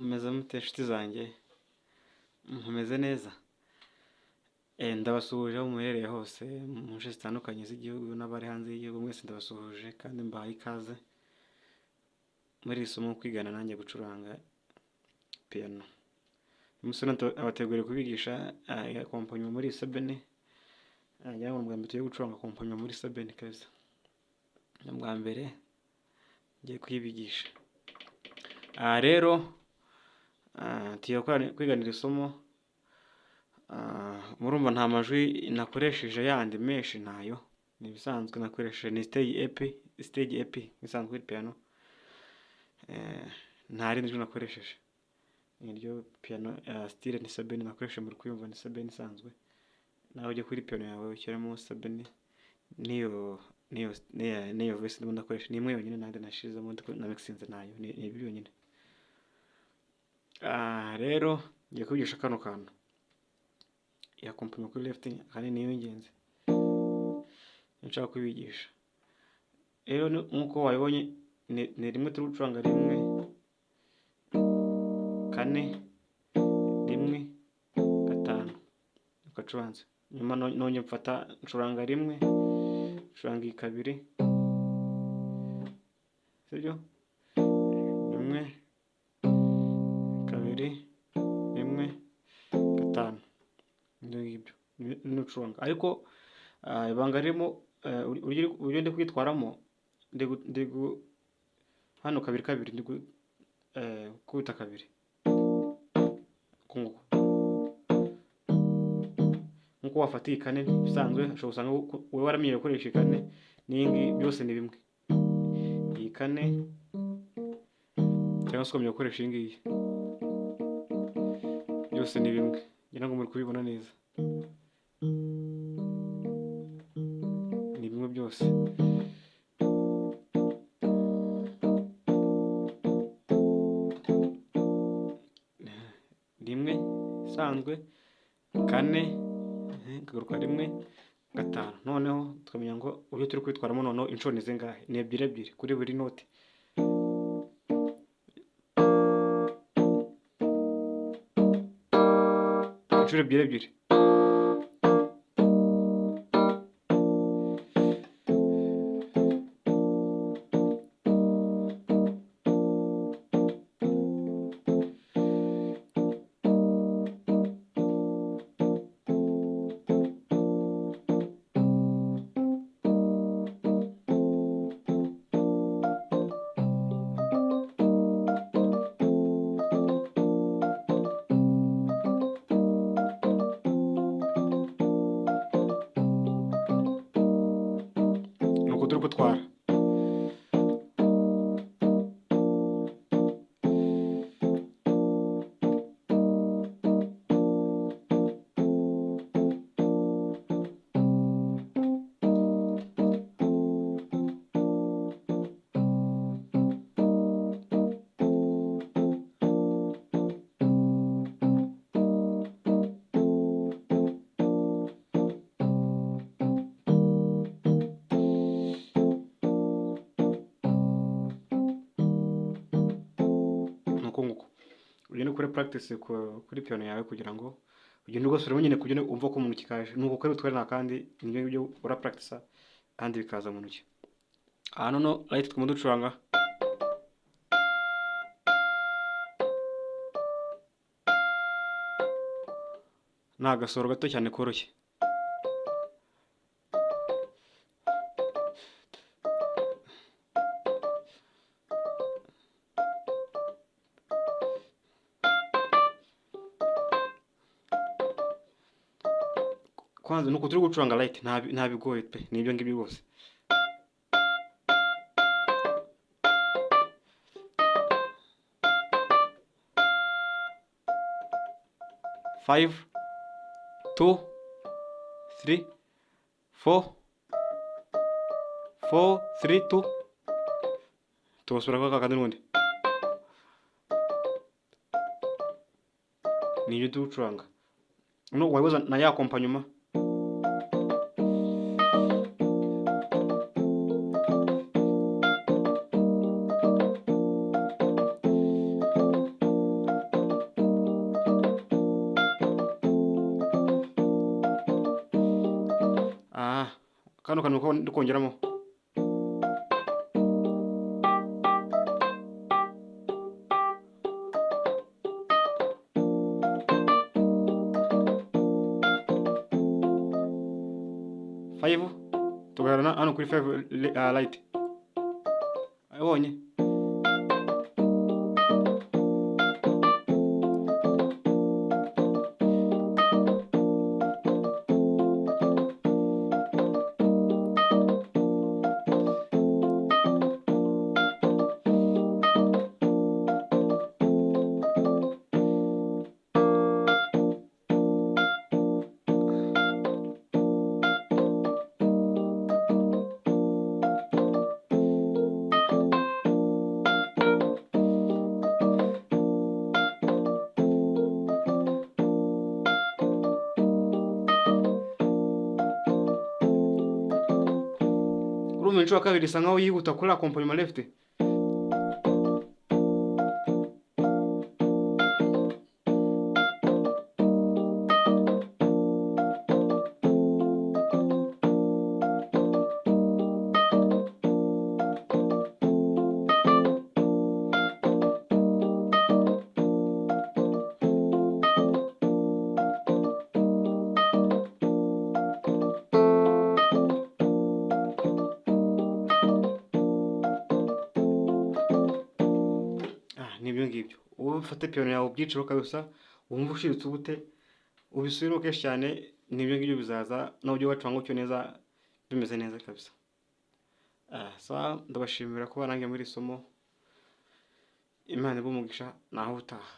Mumeze mute nshuti zanjye? Mumeze neza? Ndabasuhuje aho muherereye hose mu nce zitandukanye z'igihugu n'abari hanze y'igihugu mwese ndabasuhuje kandi mbahaye ikaze muri iri somo kwigana nanjye gucuranga piyano. Uyu munsi nabateguriye kubigisha akompanyuma muri sebene. Ngira ngo ni ubwa mbere tugiye gucuranga akompanyuma muri sebene kabisa. Ni ubwa mbere ngiye kuyibigisha. Rero tugiye kwiganira isomo. Murumva nta majwi nakoresheje yandi menshi ntayo, ni ibisanzwe nakoresheje ni stage EP bisanzwe kuri piano. Nta rindi jwi nakoresheje, niryo piano style ni sebene nakoresheje, muri kuyumva ni sebene isanzwe. Nawe ujye kuri piano yawe ushyiremo sebene n'iyo niyo voice ndimo ndakoresha ni imwe yonyine, nandi nashizemo na mixinze nayo ni ibi byonyine. Rero ngiye kubigisha kano kantu ya kompanyuma kuri left, kandi niyo ingenzi nshaka kubigisha. Rero nkuko wabibonye ni rimwe turi gucuranga, rimwe kane rimwe gatanu ugacuranze, nyuma nongeye mfata ncuranga rimwe ncuranga iyi kabiri, sibyo? Rimwe kabiri rimwe gatanu, ngibyo nucuranga. Ariko ibanga ririmo uburyo ndi kwitwaramo, ndi hano kabiri kabiri ndi gukubita kabiri nkuko wafata iyi kane bisanzwe, ushobora gusanga wowe waramenyereye gukoresha iyi kane n'iyi ngiyi byose ni bimwe, iyi kane cyangwa se ukamenya gukoresha iyi ngiyi byose ni bimwe. Ngira ngo muri kubibona neza, ni bimwe byose. Rimwe isanzwe, kane, kagaruka rimwe gatanu. Noneho tukamenya ngo uburyo turi kwitwaramo noneho inshuro ni zingahe? Ni ebyiri ebyiri kuri buri note. Inshuro ebyiri ebyiri. Turi gutwara ugende ukore practice kuri piano yawe kugira ngo ugende ugasubiramo nyine kugira umva ko mu ntoki kaje. Nuko ukore utware nta kandi nibyo ngibyo ura practice kandi bikaza mu ntoki. Hano no right twuma ducuranga ni agasoro gato cyane koroshye. Kwanza nuko turi gucuranga light nta bigoye pe, nibyo ngibyo rwose. Five, two, three, four, four, three, two. Tubasubira kwa kandi n'ubundi nibyo turi gucuranga. No wabibuza na ya kompanyuma. Kano kantu ko ndikongeramo five, tugaherana hano kuri 5 right. Abonye urumva inshuro ya kabiri isa nkaho yihuta kuri accompagnement left. Nibyo ngibyo. Wowe ufate piano yawe ubyiciro kabisa, wumva ushiritse ubute, ubisubiremo kenshi cyane, nibyo ngibyo bizaza n'uburyo wacuranga utyo neza bimeze neza kabisa. Sawa, ndabashimira kuba nange muri isomo. Imana ibe umugisha, naho utaha.